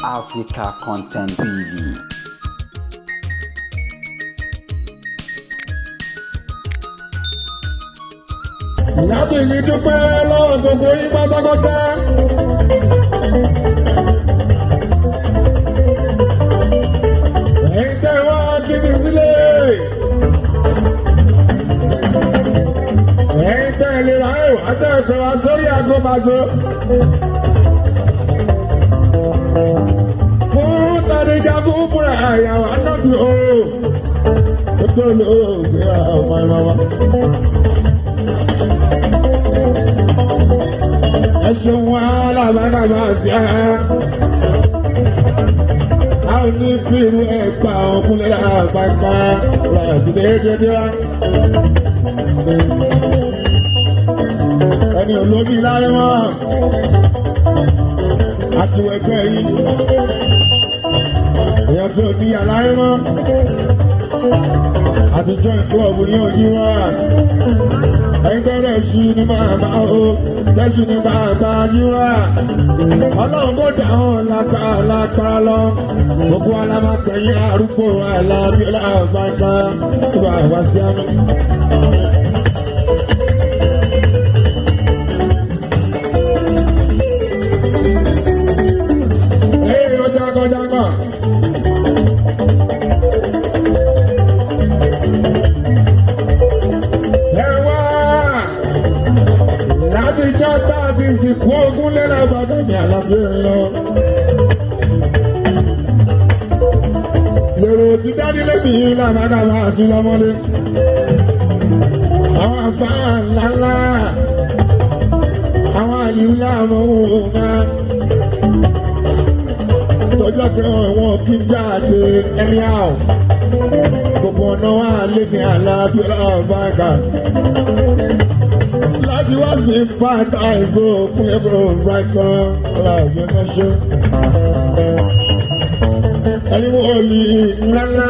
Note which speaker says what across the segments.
Speaker 1: Africa Content TV.
Speaker 2: Lábìlì dúpẹ́ lọ́wọ́ gbogbo yín pátápátá. Ẹ̀yin tẹ́ wá kí mi sílé. Ẹ̀yin tẹ́ lè ra ẹ̀wà tẹ́ fẹ́ wá sórí aago màjò. Fún Tàdéjà fún fúnra àyàwó ànábì o. Ó tó lóògbé àwọn ọmọ wa. Ẹ ṣeun wá lábàdàbà sí ẹ. A ò ní fìrù ẹ pa ọkùnrin àgbàgbà làbílẹ̀ dédé wá. Ẹni olóbi láyé wọn àti ẹgbẹ́ yìí. Èèyàn tó ní àláyé mọ́ àtijọ́ ìklọ̀bù ní òyìn wá. Ẹgbẹ́rẹ́ sí ni bàbá o, jẹ́sí ni bàbá yíwá. Ọlọ́run kò dáhùn lápá lápá lọ. Gbogbo alámàgbẹ̀yìn arúgbó alábí alábàgbà ìwà wá sí àmì. Ee, ó jágọ́ jágọ́. Ẹ wá látijọ́ tá a ti sìnkú ogún lẹ́la bàbá mi àlàbí lọ. Lèrò ti dání lébi làbàdàbà àti lọ́mọdé. Àwọn àfa ńláńlá, àwọn àlè ńlá mọ̀ ọ́n máa. Tọ́jọ́ pé wọ́n kí n jáde anyhow. Gbogbo ọ̀nà wa lé ní àlàbí ọ̀bàgà láti wá sí pátá ìbò fún ẹgbẹ́ Brighton láàbí ọmọṣẹ́. Ẹni wo ni ńláńlá?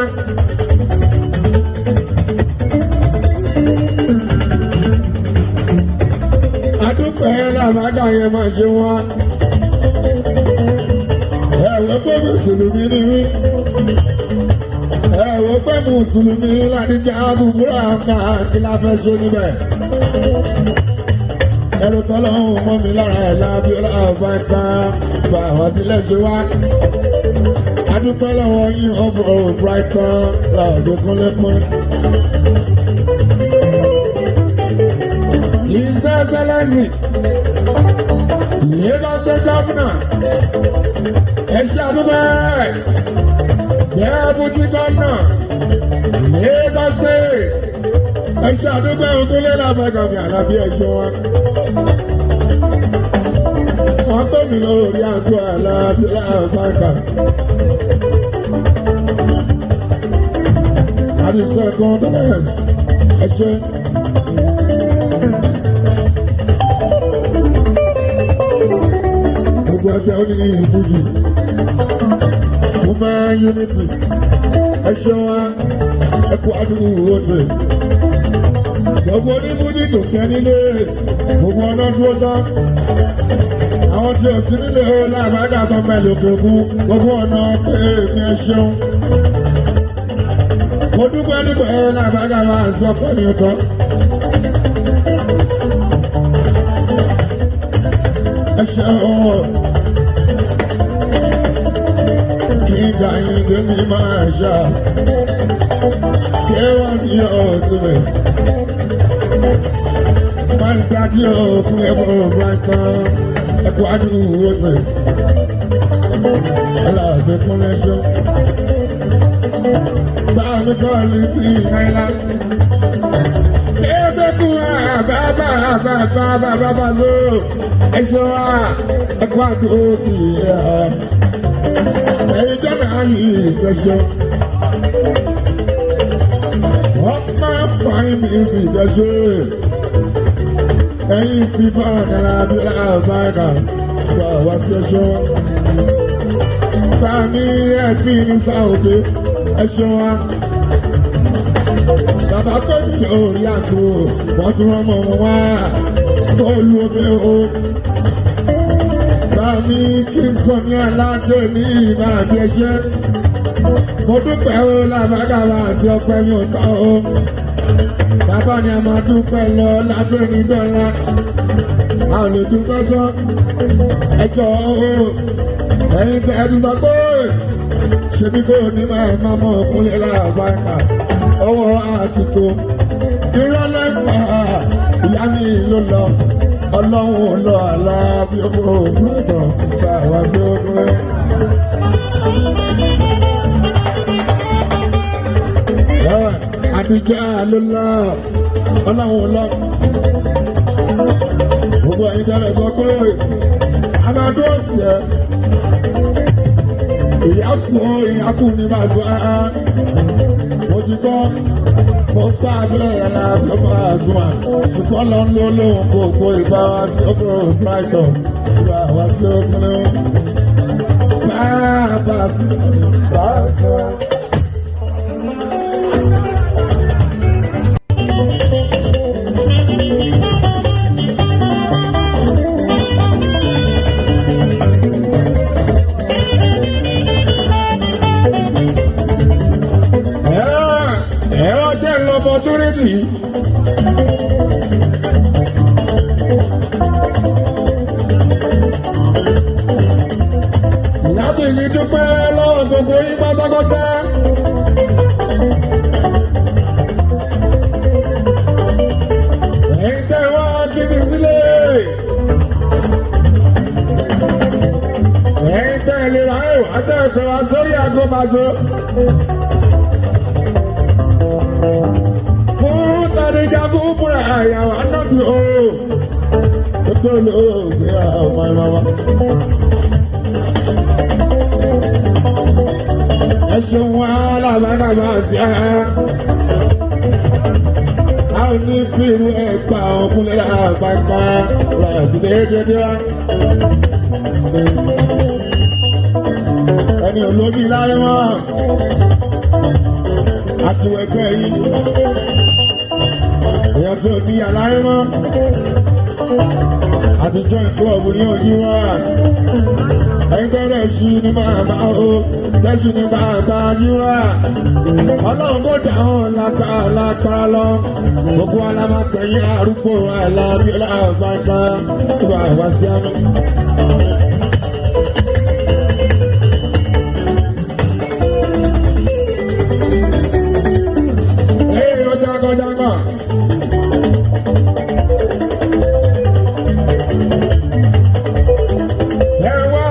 Speaker 2: Adúpẹ́ làbàdà yẹn máa ṣe wá. Ẹ̀wọ̀n pé Mùsùlùmí ni mí. Ẹ̀wọ̀n pé Mùsùlùmí láti jẹ́ àbúrò àká kí la fẹ́ ṣe níbẹ̀ ẹrù tọ́lọ́hún mọ́ mi lára ẹ̀ lábí ọlọ́ọ̀bá bá àwọn tilẹ̀ ṣe wá. Adúpẹ́ lọ́wọ́ yín ọ̀bọ̀ Brighton lọ́ọ̀dún kúnlẹ́kún. Ìṣe sẹ́lẹ̀sì, Lagos State Governor, ẹ ṣe àdúgbò Deputy Governor, Lagos State, ẹ ṣe àdúgbò Ògúnlé lábẹ́gàmì àlàbí ẹ̀ṣọ́ wọn. Wọ́n tó mi lórí àgọ́ àlàbí àbáǹkà. Àdìsẹ́ condolence ẹ ṣe. Gbogbo ẹgbẹ́ ó ní ìbújì. Women unity ẹ ṣe wá ẹ kú àdúgbò òde. Gbogbo oníbújì tó kẹ́ nílé gbogbo ọ̀nà dúró tán. Àwọn tí ò sí nílé o láàbàdà tó mẹ́lò kòkú gbogbo ọ̀nà pé èmi ẹ ṣeun. Mo dúpẹ́ dúpẹ́ láàbàdà máa sọ pé mi tán. Ẹ ṣeun o. Kíga yín ló ní máa ṣá. Kí wọ́n ní ọ̀tún mi. Máa ń gbájú òkú ẹ̀kọ́ bá tán ẹkọ adúgbò tẹ aláàbẹ kúnlẹṣọ báwo kọ́ lè sí náírà ẹgbẹ́ kú bàbá bàbá bàbá bàbá ẹṣọ wa ẹkọ adúgbò tì ẹyin jẹ́nà ayé ìṣẹ̀ṣọ wọ́n máa ń fa ìmì ìṣẹ̀ṣọ ẹ̀yin fífa kàlábí làbáyà wà wá sí ẹṣọ. Sàmì ẹ̀gbìn ní Sàòdè ẹṣọ wa. Bàbá tó ní orí àgbo wọ́n tún wọ́n mọ̀ wọ́n wá. Tó lu omi o. Bàmí kí n sọ ní alájọ ní ìmọ̀ àti ẹ̀ṣẹ́. Mo dúpẹ́ o làbàdàbà àti ọpẹ́ mi ò tán o. Bàbá ni a máa dúpẹ́ lọ lábẹ́ ní dọ́là. A ò lè dúpẹ́ sọ. Ẹjọ́ o, ẹ̀yin tẹ́ ẹ ti sọ pé ṣebí kò ní máa máa mọ òkúnlẹ̀ láàbáyà. Ọwọ́ àtúntò. Irọ́ lẹ́pàá ìyá mi ló lọ. Ọlọ́run lọ àlá bí ó kó gbọ́dọ̀ bá wa bí ó kúrẹ́. Àtijọ́ ló lọ, ọlọ́run lọ. Gbogbo ẹ̀yin tẹ́lẹ̀ sọ pé Amadu ọ̀sẹ̀ ìyá kú ó ìyá kú ní bàbá á. Mo ti gbọ́, mo gbá abẹ́rẹ́ yẹn náà ló máa dùn à. Ìfọ́lọ́ ń lé lóhùn gbogbo ìbá wa sí ọkọ̀ Brighton, ìbá wa sí ọkọ̀ bàbá sí bàbá. Ẹ̀rọ jẹ́ lọ́pọ̀túrìtì. Lábìrì dúpẹ́ lọ́wọ́ gbogbo yín pátápátá. Ẹ̀yin tẹ́ wá kí mi sílé. Ẹ̀yin tẹ́ ìlera ẹ̀wà tẹ́ ẹ̀fẹ̀ wá sórí aago màṣọ. Fún tàdíjà fún múra àyàwó anábì o. Ó tó lóògbé ọmọ ìmọ̀wá. Ẹ ṣeun wá lábàdàbà sí ẹ. A ò ní fìrù ẹ̀ pa ọkùnrin àgbàgbà láti déédéé wá. Ẹni olóbi láyé wọn àti ẹgbẹ́ yìí. Èèyàn tí ò ní àláyé mọ́. Àtijọ́ ìklọ̀bù ní òyìn wá. Ẹgbẹ́ rẹ̀ ṣì ní bàbá o, lẹ́sìn ní bàbá yín wá. Ọlọ́run kò dáhùn lápá lápá lọ. Gbogbo alámàgbẹ̀yìn arúgbó alábíọ́lá àbájá ìwà wá sí àmì. Ee, ó jágọ́ jágọ́. Ẹ wá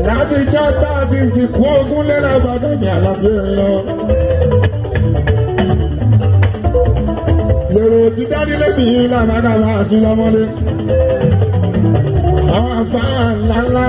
Speaker 2: látijọ́ tá a ti sìnkú ogún lẹ́la bàbá mi àlàbí lọ. Lèrò ti dání lẹ́sìn yìí làmàdàmà àti lọ́mọdé. Àwọn àfáà ńláńlá.